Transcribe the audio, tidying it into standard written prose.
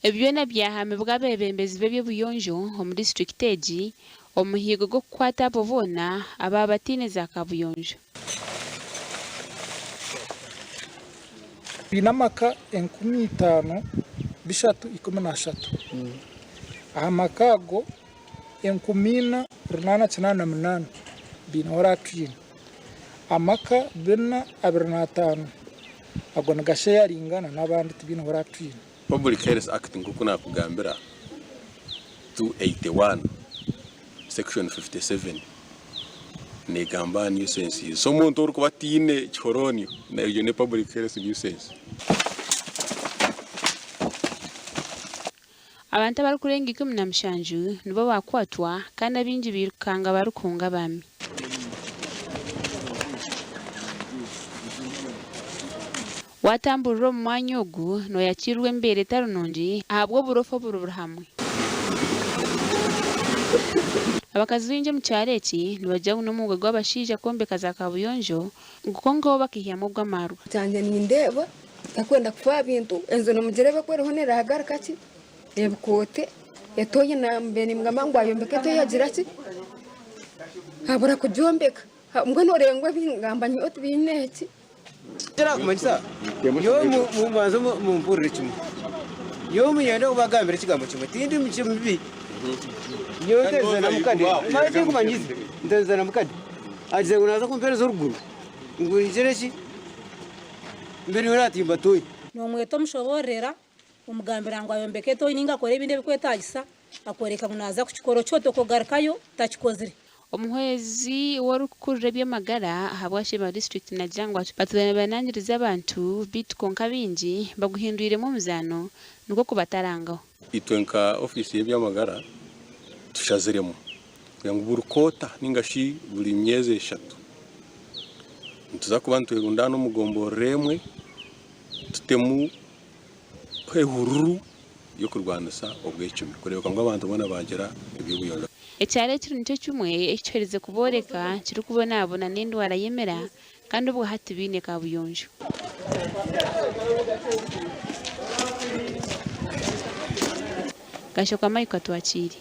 Ebi byona byahamibwa abeebembezi b'eby'obuyonjo omu disiturikiti egi omu muhiigo gw'okukwata abo boona abaaba bataine za kabuyonjo. Twine amaka 5318. Aha maka ago 4888 baineho latrine. Amaka 425 ago nigasheyaringana n'abandi tibaineho latrine. Public Health Act nk'oku naakugambira, 281 section 57 neegamba aha nuisances. So omuntu orikuba ataine kihoroonio, egyo ni public health nuisance. Abantu abarikurenga 17 nibo baakwatwa kandi abaingi bairukanga barikuhunga abaami. Waatamburira omu mwanya ogu, nooyakiirwa embeera etari nungi ahabw'oburofa oburi buri hamwe. Abakazi baingi omu kyaro eki nibagira ngu n'omwooga gw'abashaija kwombeka za kaabuyonjo ngu kwonka bo bakaihamu ogw'amaarwa. Kyangye nindeeba takwenda kufa aha bintu, enju nimugireeba ku eriho nerahagarika ki, ebikoote, etoyi mbaire nimugamba ngu ayombeke etoyi agire ki, abura kugyombeka, mbwenu oreeba ngu ebingamba nyowe tibiine ki. Ekirakumanyisa nyowe mubanze mumpurire kimwe, nyowe niinyenda kubagambira ekigambo kimwe, tindi mubi, nyowe ntarize na mukade, manya ekinkumanyize, ntarize na mukade, agizire ngu naaza kumpereza oruguru ngu ngire ki, mbe niwe naatimba toyi. Noomweta omushoboororera, omugambira ngu ayombeke etoyi nainga akore ebindi ebikwetaagisa, akworeka ngu naaza kukikora otyo otokogarukayo takikozire. Omuhwezi w'orikukurira eby'amagara ahabwa Sheema disiturikiti nagira ngu batuura nibanangiriza abantu beitu kwonka abaingi baguhindwiremu omuzaano nikwo kubatarangaho. Itwe nka ofiisi y'eby'amagara tushaziremu kugira ngu buri koota ninga shi buri myezi eshatu nituza kuba nitwerundaana omu gomborora emwe tutemu ehururu y'okurwanisa obwecumi kureebeka ngu abantu boona baagira eby'obuyonjo. Ekyaro ekiri nikyo kimwe eki tuherize kubooreka kirikubonabona n'endwara y'emira kandi obwahati baine kabuyonjo. Kashokwa Mike Atwakiire.